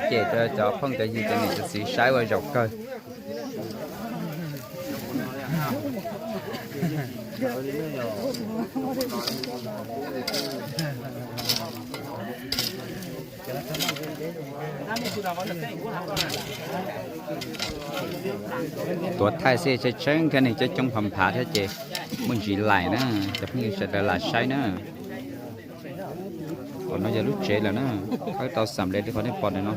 cem rau cov phooj cov ywg cov niam cov txiv saib ua zaum kawg. Tuav thaij xwb tseeb tseeb thiab neeg coob coob phav phav thiab ces muaj ntsis laim na, cov phooj ywg sawv daws lam saib na. Qhov no yog lub tsev lawm na, khawb tau xam le li qhov nej pom ntawm no.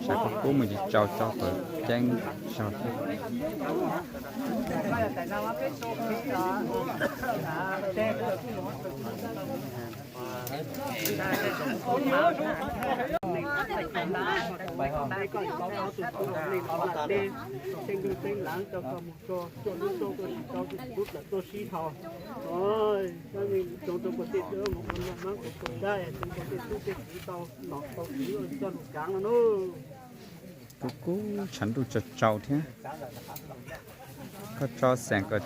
Saib kuv kub mus tsis tsau tso kom ceeb zog thiab. Kuv kub tshav ntuj tsaus tsaus thiab, koj tso xeem kom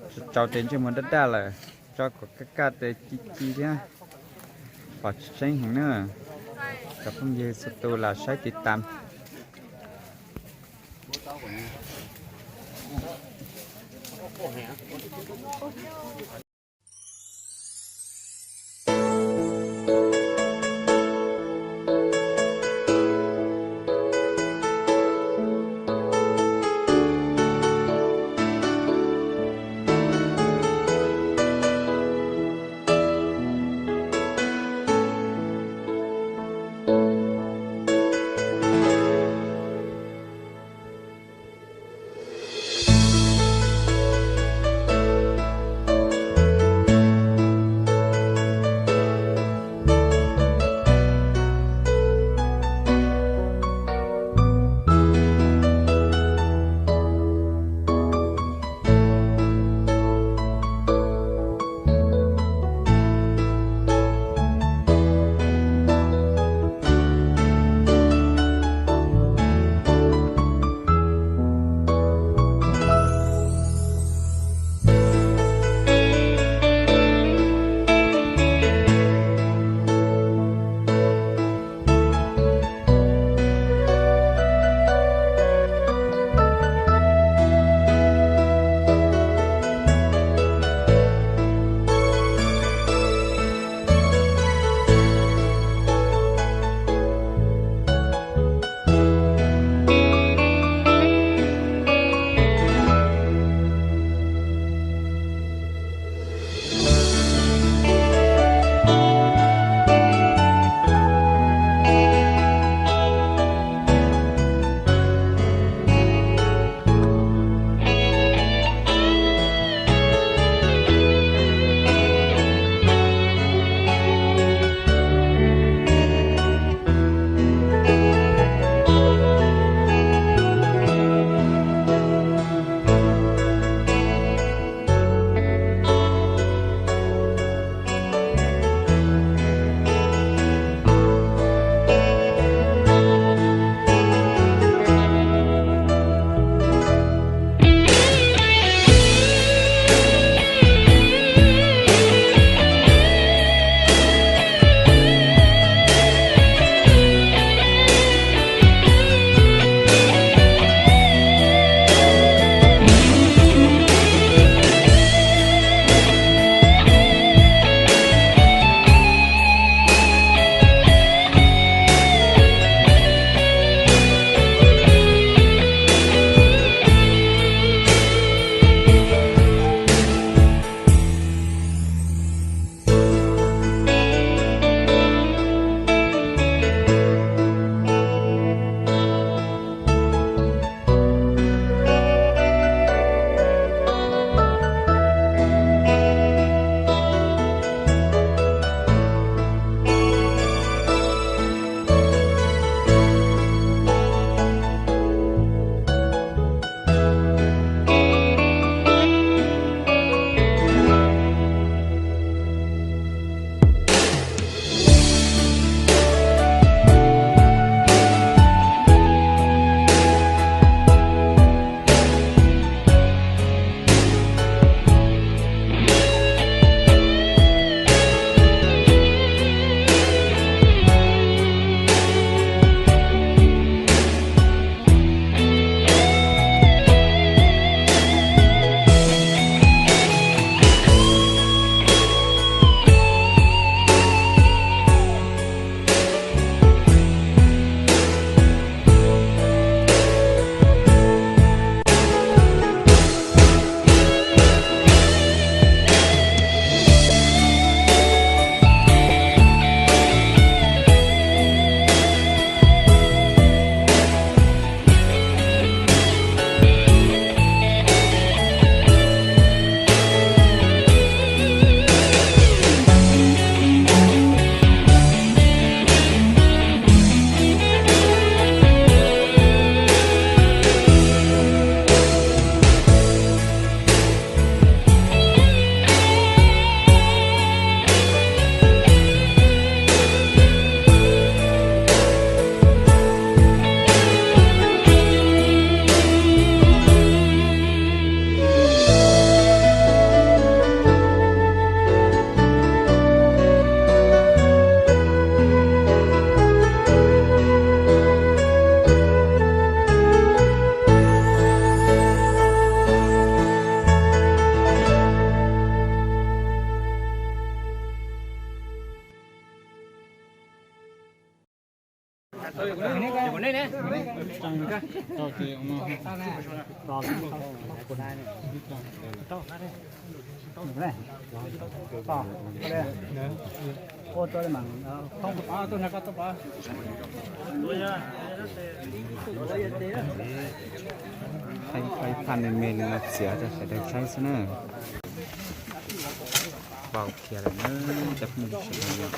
tsaus tsaus tes ntsej muag daj daj lawm, tso kom kaj kaj tes ci ci thiab. Pom tseeb heev na, cov phooj ywg txhua tus lam saib tiv tas. Thaij me me li no txiav rau sawv daws saib xwb na. Vau kiag lawm na, cov phooj ywg sawv daws.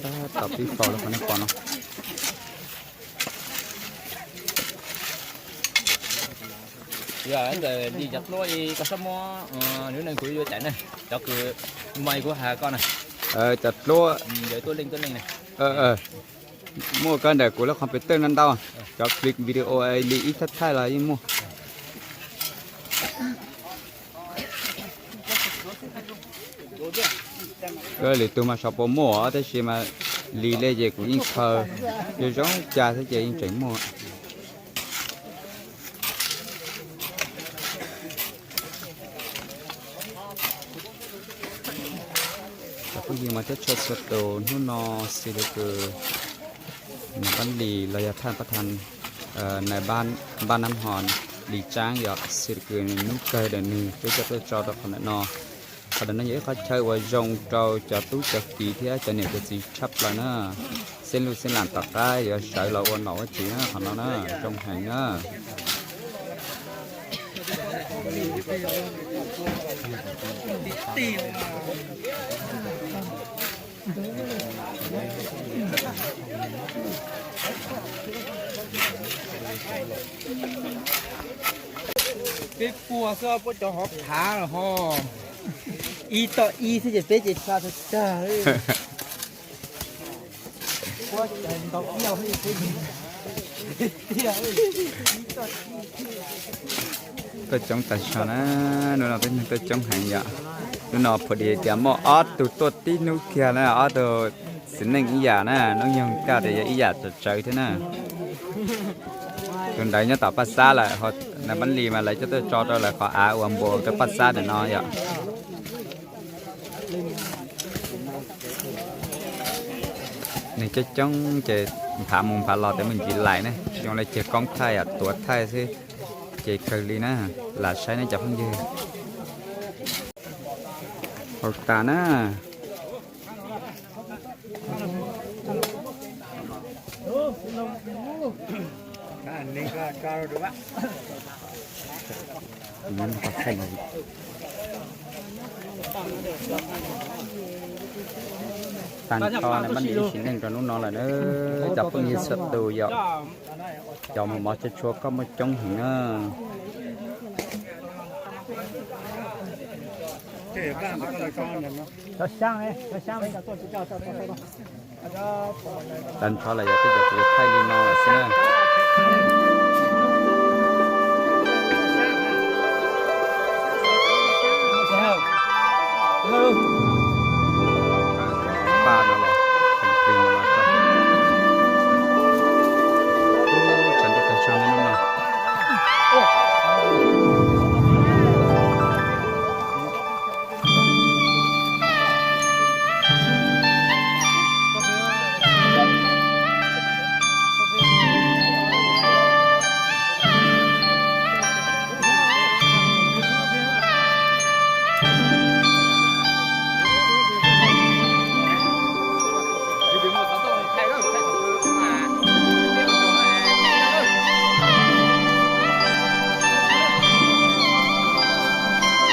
Tab tom pib faus rau qhov nej pom no. Yog ntawm li cov dluab koj txhob muab, nws neeg kuv yuav cais na, cov kws mas kuv has koj na. Cov dluab, tuaj leej tuaj leej na. Muaj koj ntawm kuv lub computer no ntau, cov clip video li ib thaj thaij los yeej muaj. Koj lwm tug mas xyov puas muaj tab sis mas li lej ces kuv yeej khaws zoo zoo cas thiab ces yeej tseem muaj. Cov phooj ywg mas thiab txhua txhua tus, hnub no xws li kws nais Pab Lis los yog thaj pab tha, nais Npab Nab Hos Lis Tsaab yog xws li kws nws hnub kawg ntawm nws peb coj tuaj tso rau qhov ntawm no. Qhov ntawm no yog ib qhov chaw uas zoo rau cov tub cov kiv thiab cov niam cov txiv tshaj plaws na. Xeeb lug xeeb lam tom qab yuav sawv los ua nom ua tswv na, qhov no na zoo heev na. Peb puag xwb, puab cov hov phav los ho. Ib toj ib xwb ces peb ces tsa tag tag. Tuaj coob tas zog na, hnub no peb neeg tuaj coob heev yom. Hnub no pha dis tias muaj ob tug tuaj tib hnub kiag na, ob tug txiv neej ib yam na, hnub nyoog kaj tias yog ib yam tsawv tsawv thiab na. Tus ntawd nyob tom Paj Xab lawm, nais Pab Lis mas lawv coj tuaj tso rau lawv qhov av uas npuas rau Paj Xab ntawm no yom. Neeg coob coob ces nphav mus nphav los tes muaj ntsis laim ne, zoo li ceg koob thaij yom, tuav thaij xwb ces kawg li na. Lam saib ne cov phooj ywg. Hau tas na. Tag nrho nais Pab Lis ib sim neej rau hnub no lawm na, cov phooj ywg txhua tus yom. Cov mos mos tshua tshua koj muaj coob heev na. Tag nrho lawm yog tej zaum kuv yuav thaij li no lawm xwb na. Paj no los, plig no los tso. Ub, tshav ntuj tag zog li hnub no.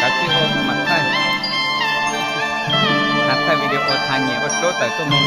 Kav tsij ua mas thaij, thaij video thaij nyiam ua dluab tawm tuaj mus.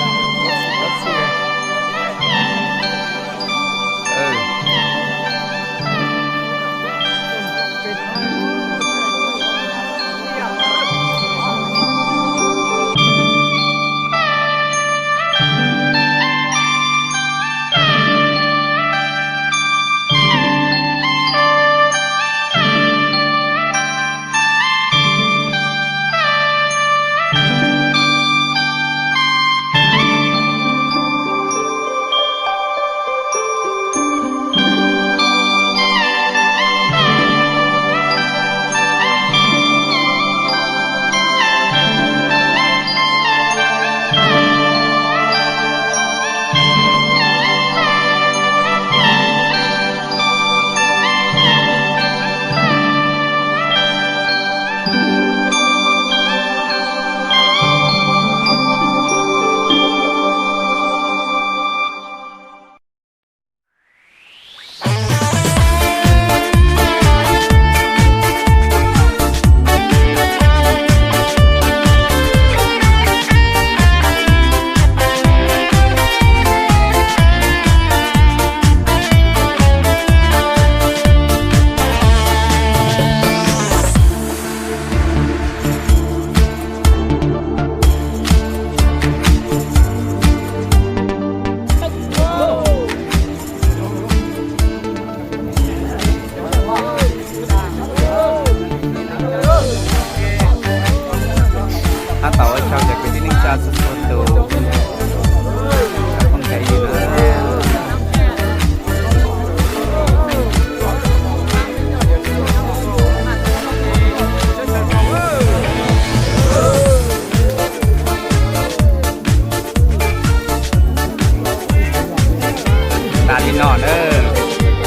no na,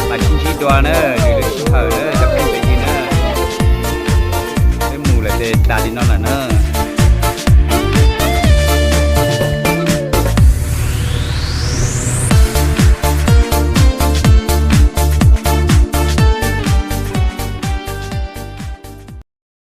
mas sib ntsib dua na, lwm lub sij hawm na cov phooj ywg na. Peb mus lawm ces tas li no lawm na.